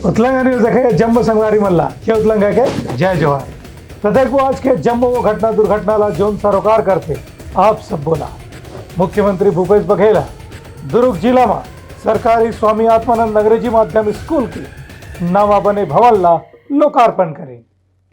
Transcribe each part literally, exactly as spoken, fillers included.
उतलंगा news देखे जम्मो संगवारी मन ला, के उतलंगा के जय जोहार। त देखबो आज के जम्मो वो घटना दुर्घटना ला जोन सरोकार करथे आप सब बोला। मुख्यमंत्री भूपेश बघेल ह दुर्ग जिला म सरकारी स्वामी आत्मानंद अंग्रेजी माध्यम स्कूल के नवा बने भवन ला लोकार्पण करे।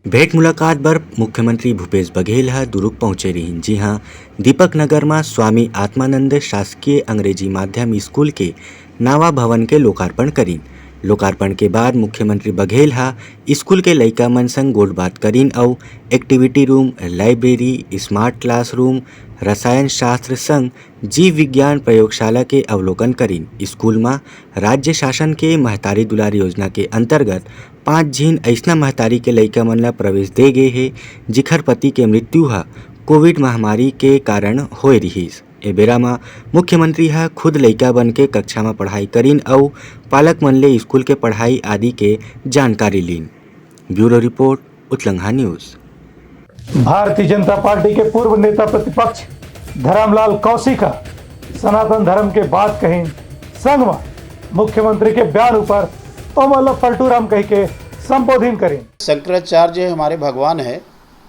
भेंट मुलाकात बर मुख्यमंत्री भूपेश बघेल ह दुरुग पहुंचे रिहिन, जिहां दीपक नगर म स्वामी आत्मानंद शासकीय अंग्रेजी माध्यम स्कूल के नवा भवन के लोकार्पण करिन। लोकार्पण के बाद मुख्यमंत्री बघेल ह स्कूल के लइका मन संग गोठबात करिन अउ activity room, library, smart classroom, रसायन शास्त्र संग जीव विज्ञान प्रयोगशाला के अवलोकन करिन। स्कूल म राज्य शासन के महतारी दुलार योजना के अंतर्गत पांच झिन अइसना महतारी के लइका मन ला प्रवेश दे गे हे, जिखर पति के मृत्यु ह कोविड महामारी के कारण होए रिहिस। ए बेरा म मुख्यमंत्री ह खुद लइका बन के कक्षा म पढ़ाई करिन अउ पालक मन ले स्कूल के पढ़ाई आदि के जानकारी लीन। Bureau report, Utlangha news. Bharatiya Janata party के पूर्व नेता प्रतिपक्ष धरमलाल कौशिक ह सनातन धर्म के बात कहिन, संग म मुख्यमंत्री के बयान ऊपर ओमन ल पलटू राम कहिके संबोधित करिन। शंकराचार्य हमारे भगवान है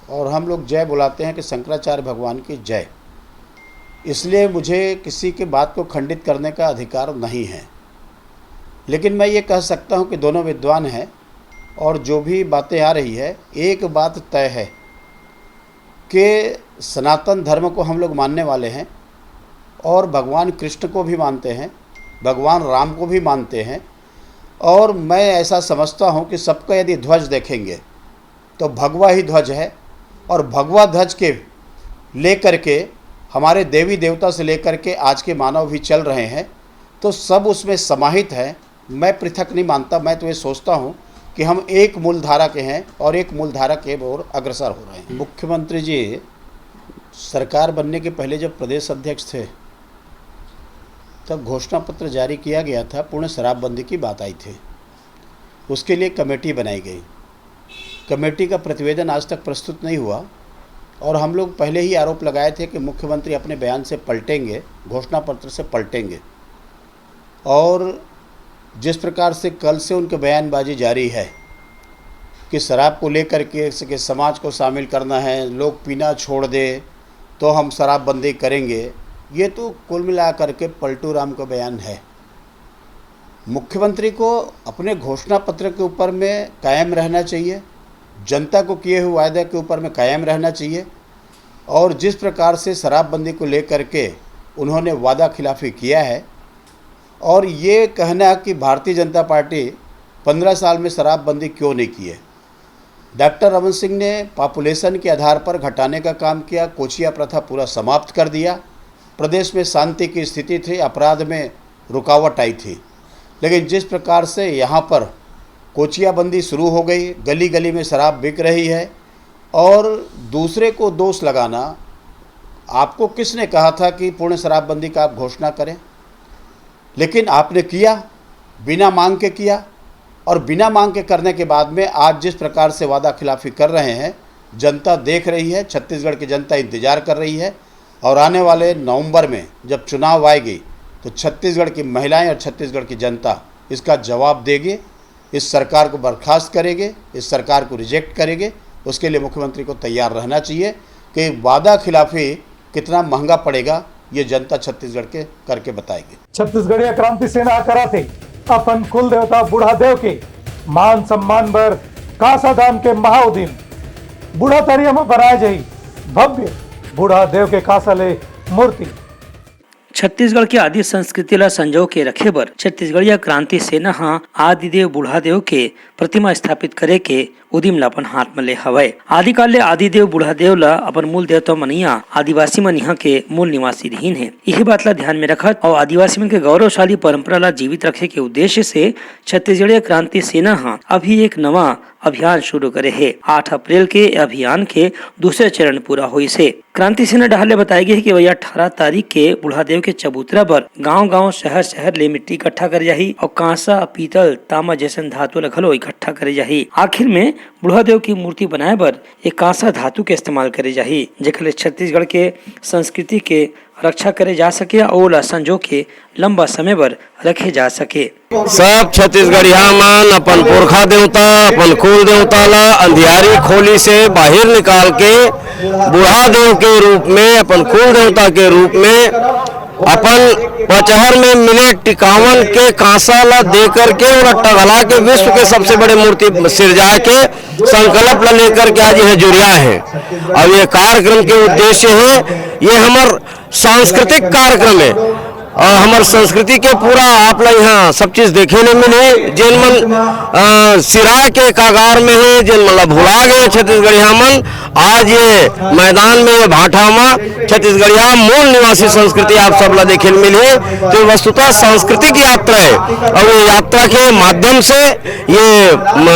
और हम लोग जय बुलाते हैं कि शंकराचार्य भगवान की जय। इसलिए मुझे किसी के बात को खंडित करने का अधिकार नहीं है, लेकिन मैं ये कह सकता हूँ कि दोनों विद्वान हैं और जो भी बातें आ रही है, एक बात तय है कि सनातन धर्म को हम लोग मानने वाले हैं और भगवान कृष्ण को भी मानते हैं, भगवान राम को भी मानते हैं। और मैं ऐसा समझता हूँ कि सबका यदि ध्वज देखेंगे तो भगवा ही ध्वज है और भगवा ध्वज के लेकर के हमारे देवी देवता से लेकर के आज के मानव भी चल रहे हैं, तो सब उसमें समाहित है। मैं पृथक नहीं मानता, मैं तो ये सोचता हूँ कि हम एक मूल धारा के हैं और एक मूल धारा के ओर अग्रसर हो रहे हैं। मुख्यमंत्री जी सरकार बनने के पहले जब प्रदेश अध्यक्ष थे, तब घोषणा पत्र जारी किया गया था, पूर्ण शराबबंदी की बात आई थी, उसके लिए कमेटी बनाई गई। कमेटी का प्रतिवेदन आज तक प्रस्तुत नहीं हुआ और हम लोग पहले ही आरोप लगाए थे कि मुख्यमंत्री अपने बयान से पलटेंगे, घोषणा पत्र से पलटेंगे। और जिस प्रकार से कल से उनकी बयानबाजी जारी है कि शराब को लेकर के, के समाज को शामिल करना है, लोग पीना छोड़ दे तो हम शराबबंदी करेंगे, ये तो कुल मिला करके पलटू राम का बयान है। मुख्यमंत्री को अपने घोषणा पत्र के ऊपर में कायम रहना चाहिए, जनता को किए हुए वायदे के ऊपर में कायम रहना चाहिए। और जिस प्रकार से शराबबंदी को लेकर के उन्होंने वादा खिलाफी किया है और ये कहना कि भारतीय जनता पार्टी पन्द्रह साल में शराबबंदी क्यों नहीं की है। डॉक्टर रमन सिंह ने पॉपुलेशन के आधार पर घटाने का काम किया, कोचिया प्रथा पूरा समाप्त कर दिया, प्रदेश में शांति की स्थिति थी, अपराध में रुकावट आई थी, लेकिन जिस प्रकार से यहाँ पर कोचियाबंदी शुरू हो गई, गली गली में शराब बिक रही है और दूसरे को दोष लगाना, आपको किसने कहा था कि पूर्ण शराबबंदी का आप घोषणा करें? लेकिन आपने किया, बिना मांग के किया, और बिना मांग के करने के बाद में आज जिस प्रकार से वादा खिलाफी कर रहे हैं, जनता देख रही है, छत्तीसगढ़ की जनता इंतजार कर रही है। और आने वाले नवंबर में जब चुनाव आएगी, तो छत्तीसगढ़ की महिलाएं और छत्तीसगढ़ की जनता इसका जवाब देगी, इस सरकार को बर्खास्त करेंगे, इस सरकार को रिजेक्ट करेंगे। उसके लिए मुख्यमंत्री को तैयार रहना चाहिए कि वादा खिलाफी कितना महंगा पड़ेगा, ये जनता छत्तीसगढ़ के करके बताएगी। छत्तीसगढ़िया क्रांति सेना ह कराथे अपन कुल देवता बूढ़ा देव के मान सम्मान बर कांसा दान के महाउदिम। बूढ़ा तरिया म बनाए जाही भव्य बूढ़ा देव के कांसा ले मूर्ति। छत्तीसगढ़ के आदि संस्कृति ला संजो के रखे बर छत्तीसगढ़िया क्रांति सेना ह आदिदेव बूढ़ा देव के प्रतिमा स्थापित करे के उदिम ला अपन हाथ म ले हवय। आदिकाल ले आदिदेव बूढ़ा देव ला अपन मूल देवता मनइया आदिवासी मन इहाँ के मूल निवासी रिहिन हे। इही बात ला ध्यान में रखत अउ आदिवासी मन के गौरवशाली परंपरा ला जीवित रखे के उद्देश्य से छत्तीसगढ़िया क्रांति सेना ह अभी एक नवा अभियान शुरू करे हे। आठ अप्रैल के अभियान के दूसरे चरण पूरा होइस हे। क्रांति सेना डहार ले बताए गे हे कि वही अठारह तारीख के बूढ़ा देव के चबूतरा बर गांव-गांव, शहर-शहर ले मिट्टी इकट्ठा करे जाही अउ कांसा, पीतल, तांबा जैसन धातु ल घलो इकट्ठा करे जाही। आखिर में बुढ़ादेव के मूर्ति बनाए बर ये कांसा धातु के इस्तेमाल करे जाही, जेकर ले छत्तीसगढ़ के संस्कृति के रक्षा करे जा सके अउ ओला संजो के लंबा समय बर रखे जा सके। सब छत्तीसगढ़िया मन अपन पुरखा देवता, अपन कुल देवता ला अंधियारी खोली से बाहिर निकाल के बुढ़ादेव के रूप में, अपन कुल देवता के रूप में अपन पचहर में मिले टिकावन के कांसा ला दे करके ओला टघला के विश्व के सबसे बड़े मूर्ति सिरजा के संकल्प ला लेकर के आज यह जुरिया है। और ये कार्यक्रम के उद्देश्य है, ये हमर सांस्कृतिक कार्यक्रम है और हमर संस्कृति के पूरा आप ला यहाँ सब चीज देखे ले मिलही। जेन मन अ, सिराय के कागार में है, जेन मन ला भुला गए छत्तीसगढ़िया मन, आज ये मैदान में, ये भाठा में छत्तीसगढ़िया मूल निवासी संस्कृति आप सब ला देखे ले मिलही। तो वस्तुतः सांस्कृतिक यात्रा है और ये यात्रा के माध्यम से ये म,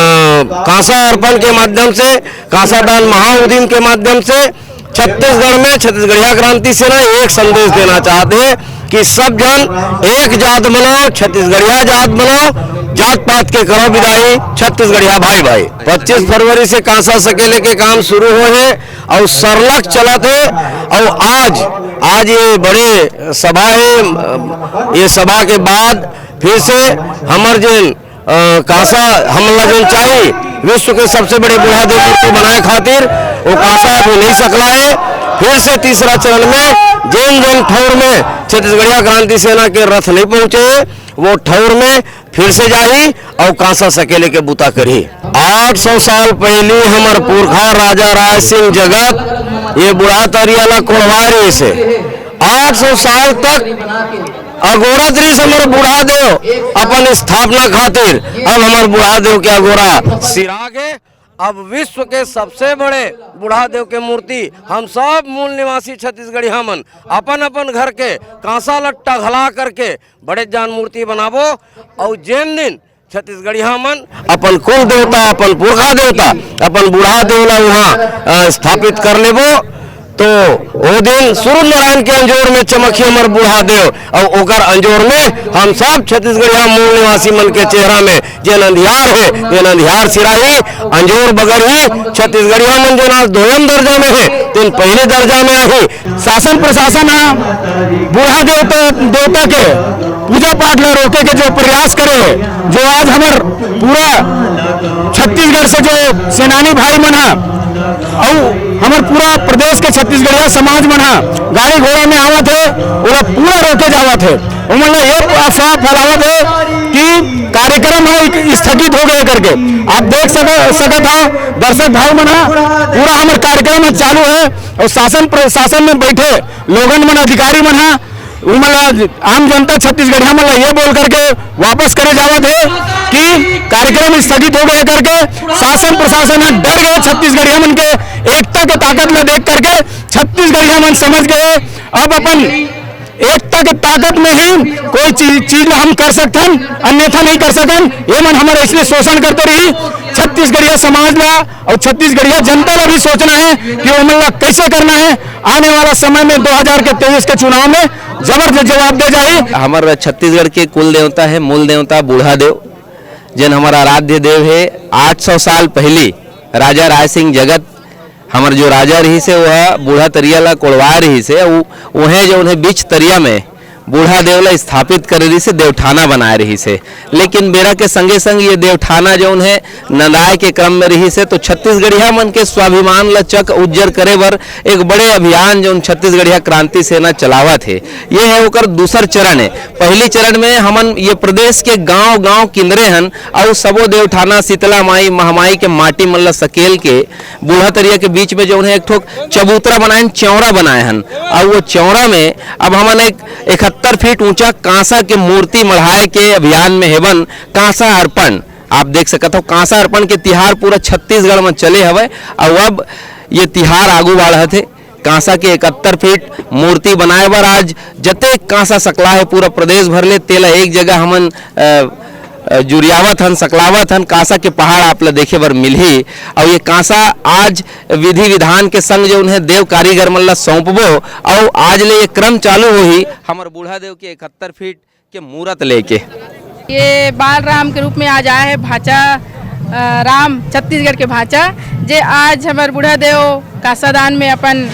कांसा अर्पण के माध्यम से, कांसा दान महाउदीम के माध्यम से छत्तीसगढ़ में छत्तीसगढ़िया क्रांति सेना एक संदेश देना चाहते हैं कि सब जन एक जात बनाओ, छत्तीसगढ़िया जात बनाओ, जात पात के करो विदाई, छत्तीसगढ़िया भाई भाई। पच्चीस फरवरी से कांसा सकेले के काम शुरू हो है और सरलग चलत है और आज, आज ये बड़े सभा है, ये सभा के बाद फिर से हमर जेन अ, कांसा हमन ला जेन चाही, विश्व के सबसे बड़े बूढ़ा देव मूर्ति बनाए खातिर, वो कांसा अभी नहीं सकला है। फिर से तीसरा चरण में जेन जेन ठौर में छत्तीसगढ़िया क्रांति सेना के रथ नहीं पहुंचे है, वो ठौर में फिर से जाही और कांसा सकेले के बुता करही। आठ सौ साल पहली हमर पुरखा राजा राय सिंह जगत ये बूढ़ा तरिया ला कोड़वा रहिस हे। आठ सौ साल तक अगोरा दृश्य हमर बूढ़ा देव अपन स्थापना खातिर, अब हमर बूढ़ा देव के अगोरा सिरा गे। अब विश्व के सबसे बड़े बूढ़ा देव के मूर्ति हम सब मूल निवासी छत्तीसगढ़िया मन अपन अपन घर के कांसा लट्टा घला करके बड़े जान मूर्ति बनाबो। और जेन दिन छत्तीसगढ़िया मन अपन कुल देवता, अपन पुरखा देवता, अपन बूढ़ा देव ला वहाँ, अ, स्थापित कर लेबो, तो वो दिन सूरज नारायण के अंजोर में चमकही हमर बूढ़ा देव, और ओकर अंजोर में हम सब छत्तीसगढ़िया मूल निवासी मन के चेहरा में जेन अंधियार हे, जेन अंधियार सिराही, अंजोर बगरही, छत्तीसगढ़िया मन जेन आज दोयम दर्जा में हे, तेन पहले दर्जा में आही। शासन प्रशासन ह बूढ़ा देवता, देवता के पूजा पाठ ला रोके के जो प्रयास करे हे, जो आज हमर पूरा छत्तीसगढ़ से जो सेनानी भाई मन ह अउ हमर पूरा प्रदेश के छत्तीसगढ़िया समाज मन ह गाड़ी घोड़ा में आवत हे, ओला पूरा रोके जावत हे। ओमन ला ये अफवाह फैलावत हे कि कार्यक्रम ह एक स्थगित हो गए करके। आप देख सक-, सकत ह दर्शक भाई मन ह, पूरा हमर कार्यक्रम ह चालू हे और शासन प्रशासन में बैठे लोगन मन, अधिकारी मन ह उमन ला, आम जनता छत्तीसगढ़िया मन ला ये बोल करके वापस करे जावत हे कि कार्यक्रम स्थगित हो गए करके। शासन प्रशासन ह डर गए छत्तीसगढ़िया मन के एकता के ताकत ला देख करके। छत्तीसगढ़िया मन समझ गए अब अपन एकता के ताकत में ही कोई चीज, चीज ला हम कर सकथन, अन्यथा नहीं कर सकन। ये मन हमर इसलिए शोषण करते रही। छत्तीसगढ़िया समाज ला और छत्तीसगढ़िया जनता ला भी सोचना है कि ओमन ला कैसे करना है। आने वाला समय में दो हज़ार के तेईस के चुनाव में जबरदस्त जवाब दे जाही। हमर छत्तीसगढ़ के कुल देवता है, मूल देवता बूढ़ा देव, जेन हमर आराध्य देव है। आठ सौ साल पहली राजा राय सिंह जगत, हमर जो राजा रहिस हे, वह बूढ़ा तरिया ला कोड़वाए रहिस हे। उ-, उहें जो उन्हें बीच तरिया में बूढ़ा देव ला स्थापित करे रहिस हे, देवठाना बनाए रहिस हे। लेकिन बेरा के संगे संग ये देवठाना जो उन्हें नंदाए के क्रम में रहिस हे, तो छत्तीसगढ़िया मन के स्वाभिमान ला चक उज्जर करे बर एक बड़े अभियान जो छत्तीसगढ़िया क्रांति सेना चलावत हे, ये है ओकर दूसर चरण है। पहली चरण में हमन ये प्रदेश के गांव-गांव किंदरे हन, अउ सबो देवठाना, शीतला माई, महामाई के माटी मन ला सकेल के बूढ़ा तरिया के बीच में जौन है एक ठोक चबूतरा बनाए हन, चौरा बनाए हन। अउ वो चौरा में अब हमन एक इकहत्तर फीट ऊंचा कांसा के मूर्ति मढ़ाए के अभियान में हेवन। कांसा अर्पण आप देख सकत हो, कांसा अर्पण के तिहार पूरा छत्तीसगढ़ में चले हवय। अउ अब ये तिहार आगू बाढ़त हे। कांसा के इकहत्तर फीट मूर्ति बनाए बर आज जतेक कांसा सकला हे पूरा प्रदेश भर ले, तेला एक जगह हमन, अ, अ, जुरियावत हन, सकलावत हन। कांसा के पहाड़ आप ला देखे बर मिलही। अउ ये कांसा आज विधि विधान के संग जो उन्हें देव कारीगर मन ला सौंपबो, अउ आज ले ये क्रम चालू होही हमर बूढ़ा देव के इकहत्तर फीट के मूरत लेके। ये बाल राम के रूप में आज आया है भांचा अ, राम छत्तीसगढ़ के भांचा, जे आज हमर बूढ़ा देव कांसा दान में अपन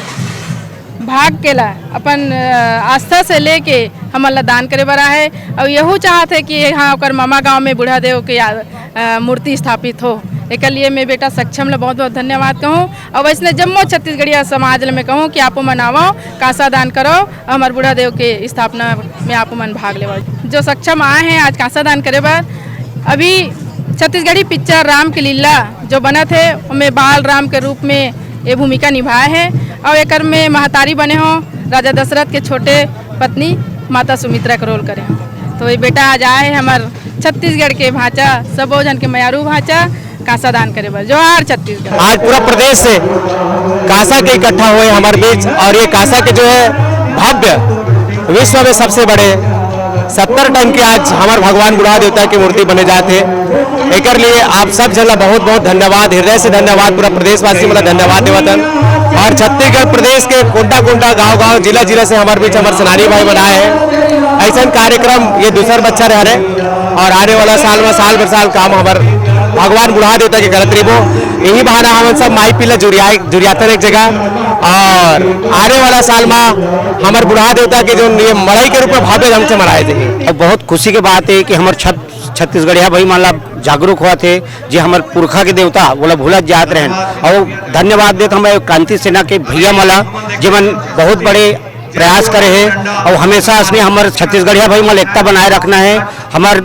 भाग के ला, अपन, अ, आस्था से लेके हमन ला दान करे बर आहे। अउ यहू चाहत हे कि यहाँ ओकर ममा गांव में बूढ़ा देव के या-, अ, मूर्ति स्थापित हो। एकर लिए मैं बेटा सक्षम ला बहुत-बहुत धन्यवाद कहूँ। अउ वैसने जम्मो छत्तीसगढ़िया समाज ला मैं कहूँ कि आपो मन आवव, कांसा दान करव, हमर बूढ़ा देव के स्थापना में आपो मन भाग लेवव। जो सक्षम आए हैं आज कांसा दान करे बर, अभी छत्तीसगढ़ी पिक्चर राम के लीला जो बनत हे, ओमे बाल राम के रूप में ये भूमिका निभाए हे। अउ एकर में महतारी बने हो राजा दशरथ के छोटे पत्नी माता सुमित्रा के रोल करे हो। तो ये बेटा आज आए हे हमर छत्तीसगढ़ के भांचा, सबो झन के मयारू भांचा, कांसा दान करे बर। जोहार छत्तीसगढ़। आज पूरा प्रदेश से कांसा के इकट्ठा हुए हमारे बीच, और ये कांसा के जो है भव्य, विश्व में सबसे बड़े सत्तर टन के आज हमारे भगवान बूढ़ा देवता की मूर्ति बने जाते हैं। एकर लिए आप सब जन ला बहुत बहुत धन्यवाद, हृदय से धन्यवाद, पूरा प्रदेशवासी मतलब धन्यवाद देवतन। और छत्तीसगढ़ प्रदेश के कोटा कोटा, गांव गांव, जिला जिला से हमारे बीच हमारे सेनानी भाई मन आए हैं। ऐसा कार्यक्रम ये दूसर बच्चा रह रहे, और आने वाला साल में साल भर साल काम हमार भगवान बूढ़ा देवता के करत रहिबो। यही बहाना हमन सब माई पीला जुरिया जुरियातन एक जगह, और आने वाला साल में हमार बूढ़ा देवता के जो ये मड़ई के रूप में भव्य ढंग से मनाए जाए। अब बहुत खुशी के बात है कि हमार छत छत्तीसगढ़िया भाई मन ला जागरूक होवत हे, जे हमर पुरखा के देवता, ओला भूलत जात रहन। और धन्यवाद देत हम क्रांति सेना के भैया मन ला, जेमन बहुत बड़े प्रयास करे हे और हमेशा असने हमर छत्तीसगढ़िया भाई मन ला एकता बनाए रखना है। हमर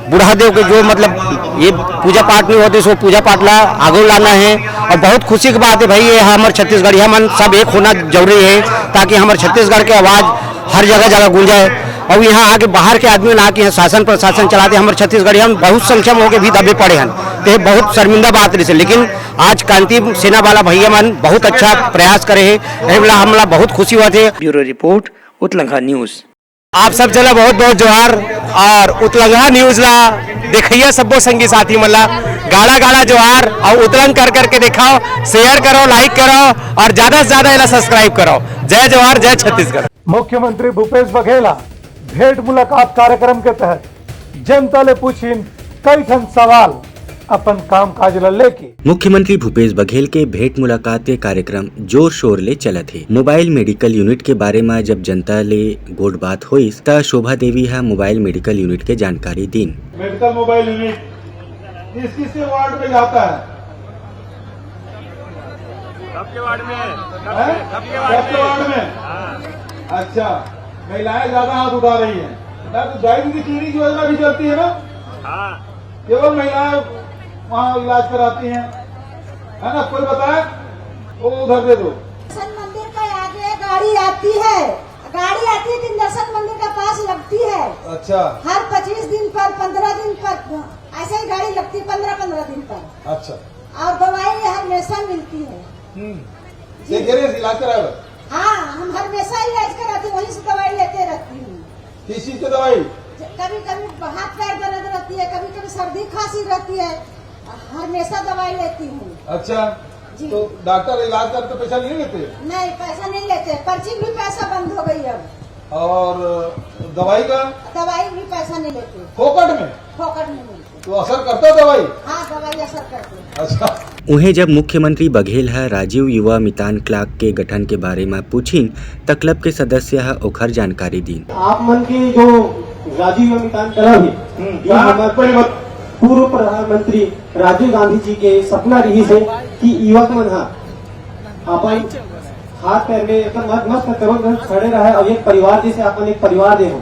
बूढ़ा देव के जो मतलब ये पूजा पाठ नहीं होते, सो पूजा पाठ ला आगे लाना है। और बहुत खुशी की बात है भाई, ये हमर छत्तीसगढ़िया मन सब एक होना जरूरी है, ताकि हमर छत्तीसगढ़ के आवाज़ हर जगह जगह गूंजे। और यहाँ आके बाहर के आदमी ना आके यहाँ शासन प्रशासन चलाते, हमर छत्तीसगढ़िया मन बहुत संख्या में होके भी दबे पड़े हैं, तो ये बहुत शर्मिंदा बात रही। लेकिन आज क्रांति सेना वाला भैया मन बहुत अच्छा प्रयास करे हैं, एहि ला हमला बहुत खुशी होवत हे। Bureau report, Utlangha news. आप सब जन ला बहुत बहुत जोहार और उतलंघा न्यूज़ ला देखइया सब्बो संगी साथी मन ला गाड़ा गाड़ा जोहार और उतलंग कर करके देखाओ, शेयर करो, लाइक करो और ज्यादा से ज्यादा एला सब्सक्राइब करो। जय जोहार, जय छत्तीसगढ़। मुख्यमंत्री भूपेश बघेल ह भेंट मुलाकात कार्यक्रम के तहत जनता ले पूछिन कई ठन सवाल अपन कामकाज ल लेके। मुख्यमंत्री भूपेश बघेल के भेंट मुलाकात के कार्यक्रम जोर शोर ले चलत हे। मोबाइल मेडिकल यूनिट के बारे म जब जनता ले गोठ बात होइस, त शोभा देवी ह मोबाइल मेडिकल यूनिट के जानकारी दीन। मेडिकल मोबाइल यूनिट किस किस के वार्ड में जाता है? सबके वार्ड में है। हैं? सबके वार्ड में। सबके वार्ड में? हाँ। अच्छा, महिलाएं ज्यादा हाथ उठा रही हैं। ना तो गाइड की क्लिनिक योजना भी चलती है ना? हाँ। केवल महिलाएं वहाँ इलाज कराती हैं, है ना? कोई बताए? वो उधर दे दो। दर्शन मंदिर के आगे गाड़ी आती है, गाड़ी आती है, दर्शन मंदिर के पास लगती है। अच्छा। हर पच्चीस दिन पर, पन्द्रह दिन पर, ऐसे ही गाड़ी लगती है, पन्द्रह पन्द्रह दिन पर। अच्छा। और दवाई हमेशा मिलती है। हम्म। जी। ये कह रहे हैं, इलाज कराए हो? हाँ, हम हमेशा इलाज कराते, वहीं से दवाई लेते रहती हूँ। किस चीज की दवाई? ज-, कभी कभी हाथ पैर दर्द रहती है, कभी कभी सर्दी खांसी रहती है, हमेशा दवाई लेती हूँ। अच्छा, जी। तो डॉक्टर इलाज करते पैसा नहीं लेते? नहीं, पैसा नहीं लेते, पर्ची भी पैसा बंद हो गई अब। और दवाई का? दवाई भी पैसा नहीं लेते। फोकट में? फोकट में मिलते। तो असर करता दवाई? हाँ, दवाई असर करती है। अच्छा। उहें, जब मुख्यमंत्री बघेल ह राजीव युवा मितान क्लर्क के गठन के बारे म पूछिन, त क्लब के सदस्य ह ओखर जानकारी दीन। आप मन के जो राजीव युवा मितान क्लब हे, हम्म, ये कहाँ हमारे पे बत- पूर्व प्रधानमंत्री राजीव गांधी जी के सपना रहिस हे कि युवक मन ह अपन हाथ पैर में एकदम मस्त, मस्त तरोताजा खड़े रहे और एक परिवार जैसे अपन एक परिवार दे हो।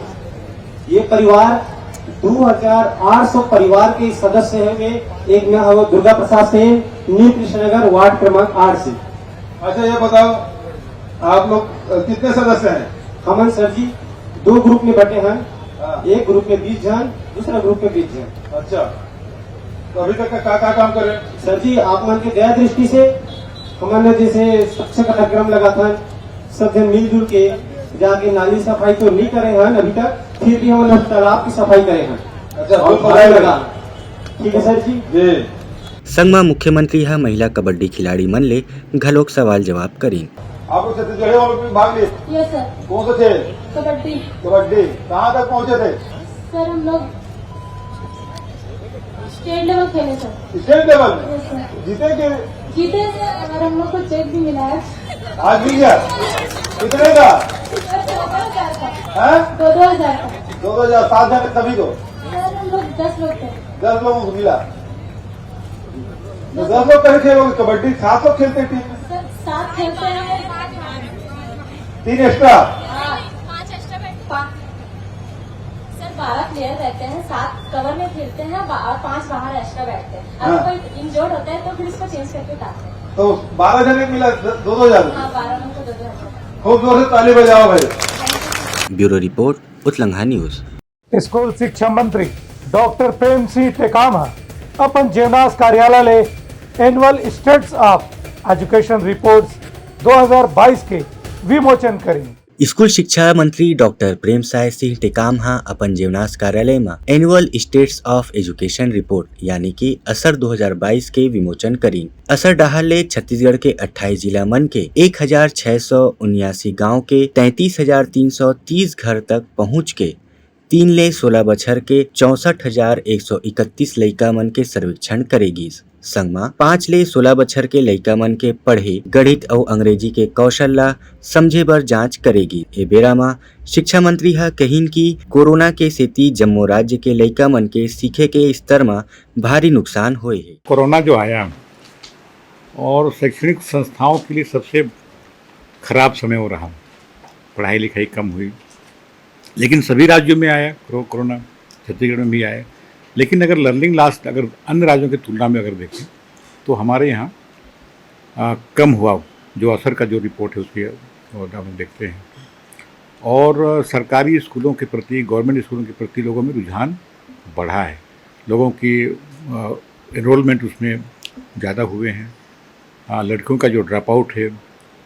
ये परिवार दो हज़ार आठ सौ परिवार के सदस्य हैं। मैं एक मैं हूँ दुर्गा प्रसाद सेन, न्यू कृष्णनगर, वार्ड क्रमांक आठ से। अच्छा, ये बताओ, आप लोग, अ, कितने सदस्य हैं? हमन सर जी दो ग्रुप में बटे हैं। हाँ। एक ग्रुप में बीस जन, दूसरा ग्रुप में बीस जन। अच्छा, तो अभी तक का, का, का काम करे? सर जी, आप मन के दया दृष्टि से हमन ने जैसे स्वच्छ कार्यक्रम लगा था, सब जन मिलजुल के जाके नाली सफाई तो नहीं करे हन अभी तक, फिर भी हमन तालाब की सफाई करे हन। अच्छा, और खूब पानी मजा लगा। ठीक है सर जी। जी। संग म मुख्यमंत्री ह महिला कबड्डी खिलाड़ी मन ले घलोक सवाल जवाब करीन। आप लोग छत्तीसगढ़ी ओलंपिक में भाग लिए? Yes sir. कौन से थे? कबड्डी। कबड्डी। कहाँ तक पहुँचे थे? सर, हम लोग स्टेट लेवल खेले सर। स्टेट लेवल में यस सर। जीते के? जीते सर, और हम लोग को चेक भी मिला है। आज मिल गया? कितने का? सर, चौदह हजार का। हैं? दो दो हजार का। दो दो हजार, सात जने सभी को? सर, हम लोग दस लोग थे। दस लोगों को मिला। तो दस लोग कैसे खेलोगे कबड्डी? सात लोग खेलते हैं टीम में। सर, सात खेलते हैं। तीन एक्स्ट्रा। पाँच एक्स्ट्रा बैठ पा- सर, बारह प्लेयर रहते हैं, सात कवर में खेलते हैं बा- और पाँच बाहर एक्स्ट्रा बैठते हैं। अगर हाँ। कोई इंजर्ड होता है तो फिर उसको चेंज करके उतारते हैं। तो बारह जने मिला, दो दो हजार। हाँ, बारह लोग को दो दो हजार। खूब जोर से ताली बजाओ भाई। Bureau report, Utlangha news. School शिक्षा मंत्री डॉक्टर प्रेम सिंह टेकाम ह अपन जेवनास कार्यालय ले annual states of education reports दो हज़ार बाईस के विमोचन करिन। स्कूल शिक्षा मंत्री डॉक्टर प्रेम साय सिंह टेकाम ह अपन जेवनास कार्यालय म annual states of education report यानी कि असर दो हज़ार बाईस के विमोचन करिन। असर डहार ले छत्तीसगढ़ के अट्ठाईस जिला मन के एक हजार छह सौ उन्यासी गांव के तैंतीस हजार तीन सौ तीस घर तक पहुंच के तीन ले सोलह बछर के चौसठ हजार एक सौ इकतीस लइका मन के सर्वेक्षण करे गिस। संग म पाँच ले सोलह बछर के लइका मन के पढ़े, गणित अउ अंग्रेजी के कौशल ला समझे बर जांच करे गिस। ए बेरा म शिक्षा मंत्री ह कहिन कि कोरोना के सेती जम्मो राज्य के लइका मन के सीखे के स्तर म भारी नुकसान होए हे। कोरोना जो आया और शैक्षणिक संस्थाओं के लिए सबसे खराब समय वो रहा, पढ़ाई लिखाई कम हुई, लेकिन सभी राज्यों में आया कोरो-, कोरोना, छत्तीसगढ़ में भी आया। लेकिन अगर लर्निंग लास्ट अगर अन्य राज्यों की तुलना में अगर देखें तो हमारे यहाँ आ, कम हुआ। जो असर का जो रिपोर्ट है उसकी और हम देखते हैं और सरकारी स्कूलों के प्रति, गवर्नमेंट स्कूलों के प्रति लोगों में रुझान बढ़ा है। लोगों की एनरोलमेंट उसमें ज़्यादा हुए हैं। आ, लड़कियों का जो ड्रॉप आउट है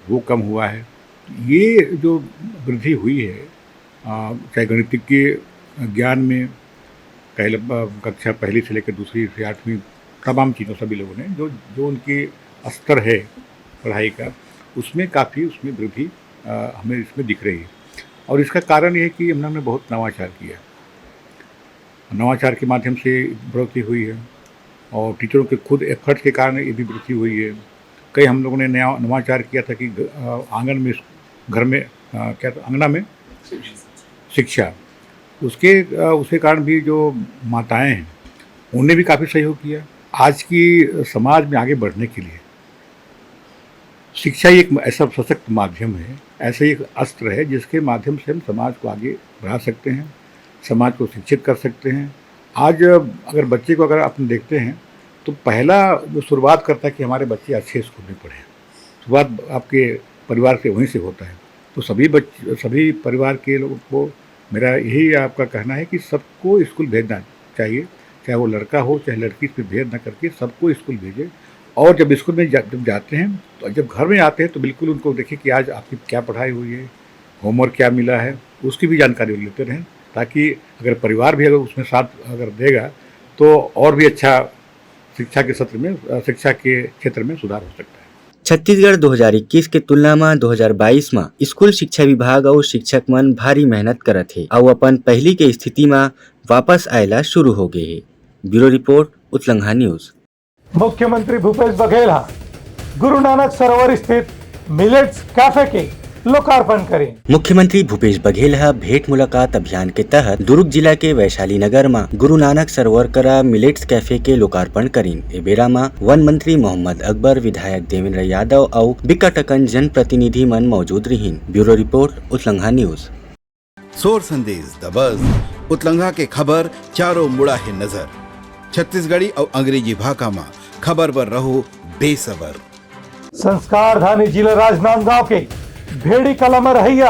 वो कम हुआ है। ये जो वृद्धि हुई है, आ, चाहे गणितज्ञ ज्ञान में पहले कक्षा पहली से लेकर दूसरी से आठवीं तमाम चीज़ों सभी लोगों ने जो जो उनकी स्तर है पढ़ाई का, उसमें काफ़ी उसमें वृद्धि हमें इसमें दिख रही है। और इसका कारण ये है कि हम लोगों ने बहुत नवाचार किया, नवाचार के माध्यम से बढ़ोतरी हुई है और टीचरों के खुद एफर्ट्स के कारण ये भी वृद्धि हुई है। कई हम लोगों ने नया नवाचार किया था कि आंगन में, घर में, क्या था, अंगना में शिक्षा, उसके उसके कारण भी जो माताएं हैं उन्होंने भी काफ़ी सहयोग किया। आज की समाज में आगे बढ़ने के लिए शिक्षा ही एक ऐसा सशक्त माध्यम है, ऐसा ही एक अस्त्र है जिसके माध्यम से हम समाज को आगे बढ़ा सकते हैं, समाज को शिक्षित कर सकते हैं। आज अगर बच्चे को अगर अपन देखते हैं तो पहला जो शुरुआत करता है कि हमारे बच्चे अच्छे स्कूल में पढ़ें, शुरुआत आपके परिवार से वहीं से होता है। तो सभी बच सभी परिवार के लोगों को मेरा यही आपका कहना है कि सबको स्कूल भेजना चाहिए, चाहे वो लड़का हो चाहे लड़की, इसमें भेद न करके सबको स्कूल भेजें। और जब स्कूल में जा, जब जाते हैं तो जब घर में आते हैं तो बिल्कुल उनको देखें कि आज आपकी क्या पढ़ाई हुई है, होमवर्क क्या मिला है, उसकी भी जानकारी लेते रहें, ताकि अगर परिवार भी अगर उसमें साथ अगर देगा तो और भी अच्छा शिक्षा के सत्र में, शिक्षा के क्षेत्र में सुधार हो सकता है। छत्तीसगढ़ दो हज़ार इक्कीस के तुलना म दो हज़ार बाईस म स्कूल शिक्षा विभाग अउ शिक्षक मन भारी मेहनत करत हे अउ अपन पहिली के स्थिति म वापस आए ला शुरू हो गे हे। Bureau report, Utlangha news. मुख्यमंत्री भूपेश बघेल ह गुरु नानक सरोवर स्थित मिलेट्स कैफे के लोकार्पण करिन। मुख्यमंत्री भूपेश बघेल ह भेंट मुलाकात अभियान के तहत दुर्ग जिला के वैशाली नगर म गुरु नानक सरोवर करा मिलेट्स कैफे के लोकार्पण करिन। ए बेरा म वन मंत्री मोहम्मद अकबर, विधायक देवेंद्र यादव अउ बिकट अकन जनप्रतिनिधि मन मौजूद रिहिन। Bureau report, Utlangha news. सोर संदेश दबस, उतलंघा के खबर चारों मुड़ा हे नजर। छत्तीसगढ़ी अउ अंग्रेजी भाखा म खबर बर रहो बेसबर। संस्कारधानी जिला राजनांदगांव के भेड़ी कला म रहइया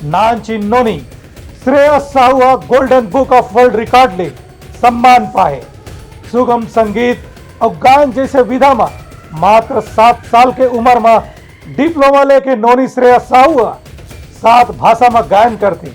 नानचिन नोनी श्रेयस साहू ह golden book of world record ले सम्मान पाए। सुगम संगीत अउ गायन जैसे विधा म मात्र सात साल के उम्र म डिप्लोमा लेके नोनी श्रेयस साहू ह सात भाषा म गायन करथे,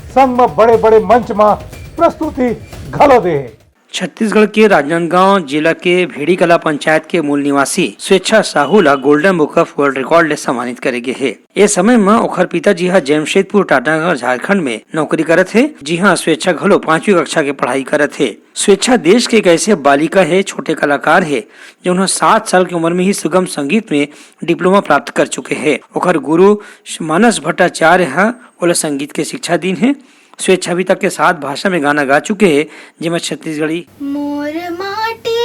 संग म बड़े-बड़े मंच म प्रस्तुति घलो दे हे। छत्तीसगढ़ के राजनांदगांव जिला के भेड़ीकला पंचायत के मूल निवासी स्वेच्छा साहू ला Golden Book of World Record ले सम्मानित करे गे हे। ए समय म ओखर पिताजी ह जमशेदपुर टाटानगर झारखंड में नौकरी करत हे, जिहां स्वेच्छा घलो पांचवी कक्षा के पढ़ाई करत हे। स्वेच्छा देश के एक ऐसे बालिका हे, छोटे कलाकार हे, जउन ह सात साल के उम्र में ही सुगम संगीत में डिप्लोमा प्राप्त कर चुके हे। ओखर गुरु मानस भट्टाचार्य ह ओला संगीत के शिक्षा दीन हे। स्वेच्छा अभी तक के सात भाषा में गाना गा चुके हे, जेमा छत्तीसगढ़ी मोर माटी,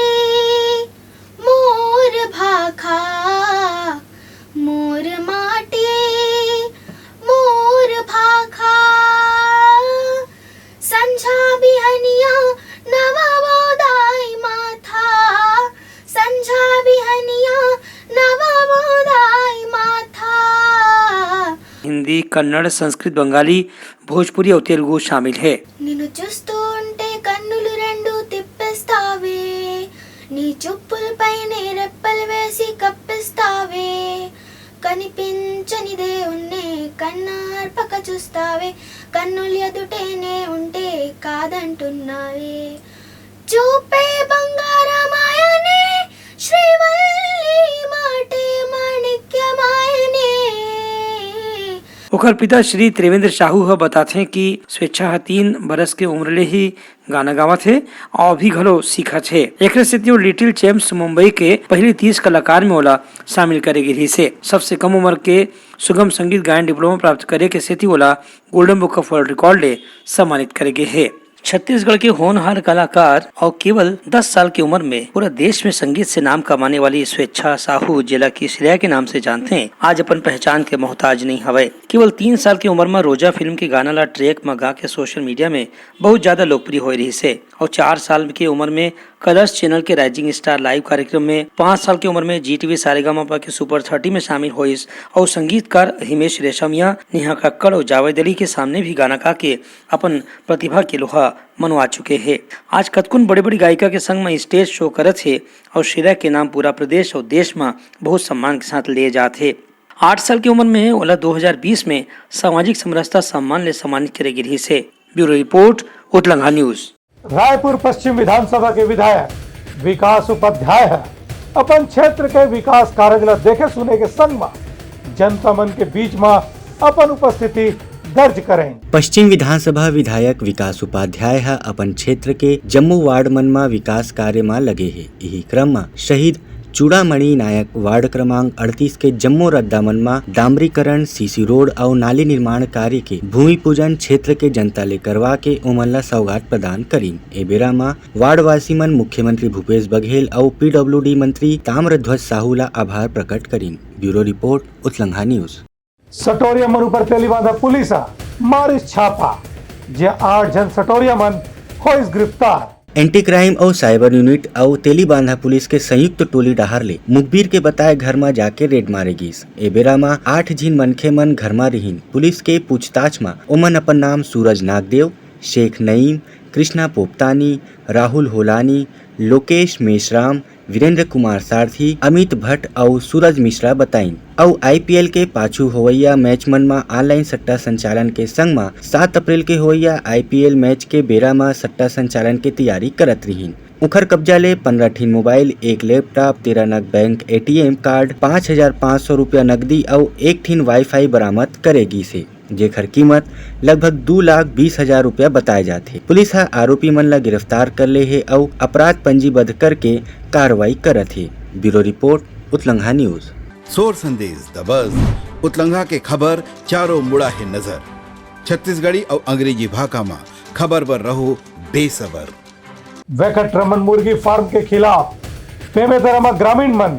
मोर भाखा, मोर माटी, मोर भाखा। संझा बिहनिया नवा वो दाई माथा, संझा बिहनिया नवा वो दाई माथा। हिंदी, कन्नड़, संस्कृत, बंगाली, भोजपुरी अउ तेलुगु शामिल हे। నిన్ను చూస్తుంటే కన్నులు రెండు తిప్పేస్తావే, నీ చూపులపైనే రెప్పలు వేసి కప్పేస్తావే, కనిపించని దేవుణ్ణే కన్నార్పక చూస్తావే, కన్నులు ఎదుటేనే ఉంటే కాదంటున్నావే, చూపే బంగారమాయనే శ్రీవల్లి माटे माणिक्यमायने। ओखर पिता श्री त्रिवेंद्र साहू ह बताथे कि स्वेच्छा ह तीन बरस के उम्र ले ही गाना गावत हे अउ अभी घलो सीखत हे। एकरे सेती वो लिटिल चैंप्स मुंबई के पहली तीस कलाकार में ओला शामिल करे गे रिहिस हे। सबसे कम उम्र के सुगम संगीत गायन डिप्लोमा प्राप्त करे के सेती ओला Golden Book of World Record ले सम्मानित करे गे हे। छत्तीसगढ़ के होनहार कलाकार अउ केवल दस साल की उम्र में पूरा देश में संगीत से नाम कमाने वाली स्वेच्छा साहू, जेला कि श्रेया के नाम से जानथे, आज अपन पहचान के मोहताज नहीं हवय। केवल तीन साल की उम्र में रोजा फिल्म के गाना ला ट्रैक में गा के सोशल मीडिया में बहुत ज्यादा लोकप्रिय होए रिहिस हे। अउ चार साल की उम्र में कलर्स चैनल के राइजिंग स्टार लाइव कार्यक्रम में, पाँच साल की उम्र में जी टीवी सारेगामापा के सुपर थर्टी में शामिल होइस अउ संगीतकार हिमेश रेशमिया, नेहा कक्कड़ अउ जावेद अली के सामने भी गाना गा के अपन प्रतिभा के लोहा मनवा चुके हे। आज कतकुन बड़े-बड़े गायिका के संग म स्टेज शो करत हे अउ श्रेया के नाम पूरा प्रदेश अउ देश म बहुत सम्मान के साथ ले जात हे। आठ साल की उम्र में ओला दो हज़ार बीस में सामाजिक समरसता सम्मान ले सम्मानित करे गे रिहिस हे। Bureau report, Utlangha news. Raipur पश्चिम विधानसभा के विधायक विकास उपाध्याय ह अपन क्षेत्र के विकास कारज ल देखे सुने के संग म जनता मन के बीच म अपन उपस्थिति दर्ज करें। पश्चिम विधानसभा विधायक विकास उपाध्याय ह अपन क्षेत्र के जम्मो वार्ड मन म विकास कार्य म लगे हे। इही क्रम म शहीद चूड़ामणि नायक वार्ड क्रमांक अड़तीस के जम्मो रद्दा मन म डामरीकरण, सीसी रोड अउ नाली निर्माण कार्य के भूमि पूजन क्षेत्र के जनता ले करवा के ओमन ल सौगात प्रदान करिन। ए बेरा म वार्डवासी मन मुख्यमंत्री भूपेश बघेल अउ पीडब्ल्यूडी मंत्री ताम्रध्वज साहू ल आभार प्रकट करिन। Bureau report, Utlangha news. सटोरिया मन ऊपर तेलीबांधा पुलिस ह मारिस छापा, जे आठ झन सटोरिया मन होइस गिरफ्तार। एंटी क्राइम अउ साइबर यूनिट अउ तेलीबांधा पुलिस के संयुक्त टोली डहार ले मुखबिर के बताए घर म जाके रेड मारे गिस। ए बेरा म आठ झिन मनखे मन घर म रिहिन। पुलिस के पूछताछ म ओमन अपन नाम सूरज नागदेव, शेख नईम, कृष्णा पोपतानी, राहुल होलानी, लोकेश मेश्राम, वीरेंद्र कुमार सारथी, अमित भट्ट अउ सूरज मिश्रा बताइन। अउ आईपीएल के पाछू होवइया मैच मन म ऑनलाइन सट्टा संचालन के संग म सात अप्रैल के होवइया आईपीएल मैच के बेरा म सट्टा संचालन के तैयारी करत रिहिन। उखर कब्जा ले पंद्रह ठिन मोबाइल, एक लैपटॉप, तेरह नग बैंक एटीएम कार्ड, पाँच हजार पाँच सौ रुपया नकदी अउ एक ठिन वाईफाई बरामद करे गिस हे, जेखर कीमत लगभग दू लाख बीस हजार रुपया बताए जाथे। पुलिस ह आरोपी मन ला गिरफ्तार कर ले हे अउ अपराध पंजीबद्ध करके कार्रवाई करत हे। Bureau report, Utlangha news. सोर संदेश दबस, उतलंघा के खबर चारों मुड़ा हे नजर। छत्तीसगढ़ी अउ अंग्रेजी भाखा म खबर बर रहो बेसबर। वेंकटरमन मुर्गी फार्म के खिलाफ बेमेतरा म ग्रामीण मन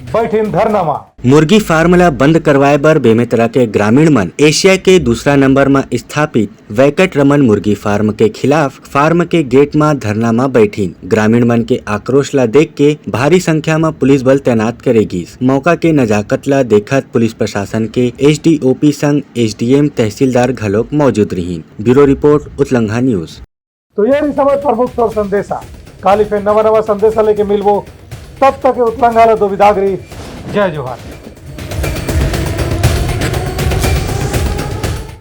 बैठिन धरना म। मुर्गी फार्म ला बंद करवाए बर बेमेतरा के ग्रामीण मन एशिया के दूसरा नंबर म स्थापित वेंकटरमन मुर्गी फार्म के खिलाफ फार्म के गेट म धरना म बैठिन। ग्रामीण मन के आक्रोश ला देख के भारी संख्या म पुलिस बल तैनात करे गिस। मौका के नजाकत ला देखत पुलिस प्रशासन के एसडीओपी संग एसडीएम तहसीलदार घलोक मौजूद रिहिन। Bureau report, Utlangha news. तो ये रही समय प्रमुख तौर संदेशा। काली फिर नवा नवा संदेशा लेके मिलबो, तब तक के उतलंघा ला दो बिदागरी। जय जोहार।